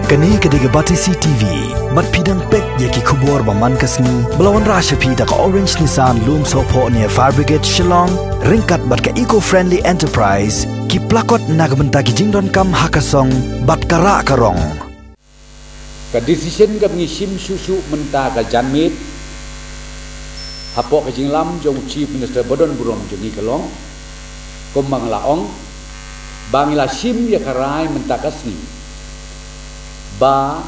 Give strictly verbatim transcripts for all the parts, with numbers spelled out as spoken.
Kane ka dei ka Batesi T V. Bad phi dang peit ïa ki khubor ba man ka sngi ba la wanrah sha phi da ka Orange Nissan Lumsohphoh near Fire Brigade Shillong, ryngkat bad ka Eco Friendly Enterprise, ki plakot na ka bynta ki jingdonkam ha ka song bad ka rah ka rong. Ka decision kaba ngi shim shuh shuh mynta ka janmiet hapoh ka jingïalam jong u Chief Minister ba don burom jong ngi ka long, kumba nga la ong, ba ngi la shim ïa ka rai mynta ka sngi ba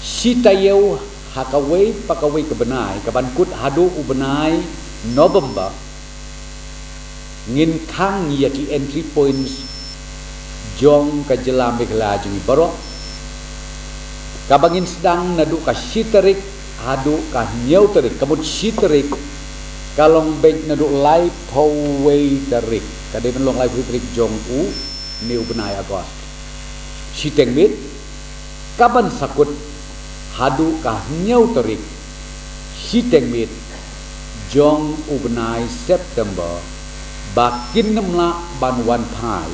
shi taïew ha kawei pa kawei ka bnai, kaban kut haduh u bnai November, ngin khang ïa ki entry points jong ka jylla Meghalaya jong ngi baroh, kaba ngin sdang naduh ka shi tarik haduh ka hynñiew tarik. Ka mut shi tarik ka long beit naduh laiphew wei tarik, ka dei ban long laiphew tarik jong une u bnai August. Shiteng miet, kaban sa kut haduh ka hynñiew tarik shiteng miet jong u bnai September, ba kin nym lah ban wan phai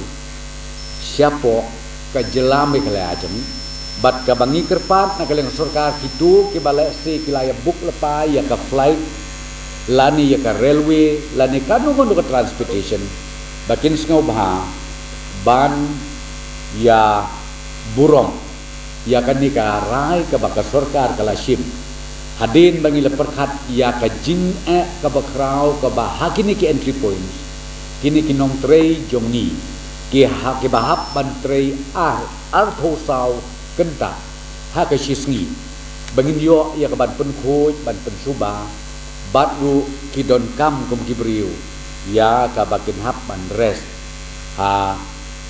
shapoh ka jylla Meghalaya jong ngi. Bad kaba ngi kyrpad na ka liang sorkar, kito kiba lehse ki la ïa book lypa ïa ka flight lane ïa ka railway lane kano kano ka transportation, ba kin sngewbha ban ïa burom ïa kane ka rai kaba ka sorkar ka la shim. Hadien ba ngi la pyrkhat ïa ka jingeh kaba khraw kaba ha kine ki entry points, kine ki nongtrei jong ngi, ki ha, kiba hap ban trei ar, arphew saw kynta ha ka shi sngi, ba ngin ïoh ïa kaban pynkhuid ban pynsuba, bad ruh ki donkam kum ki briew ïa kaba kin hap ban rest ha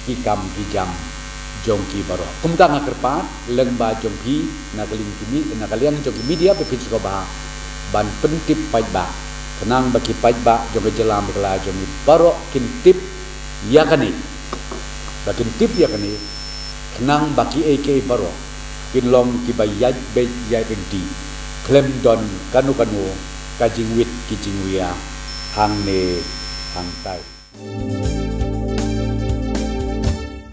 ki kam ki jam jong ki baroh. Kumta nga kyrpad lyngba jong phi na ka liang ki mi-, na ka liang jong ki media, ba phin sngewbha ban pyntip paidbah, khnang ba ki paidbah jong ka jylla Meghalaya jong ngi baroh kin tip ïa kane, ba kin tip ïa kane, khnang ba kiei kiei baroh kin long kiba ïaid beit ïaid ryntih, khlem don kano kano ka jingwit ki jingwia hangne hangtai.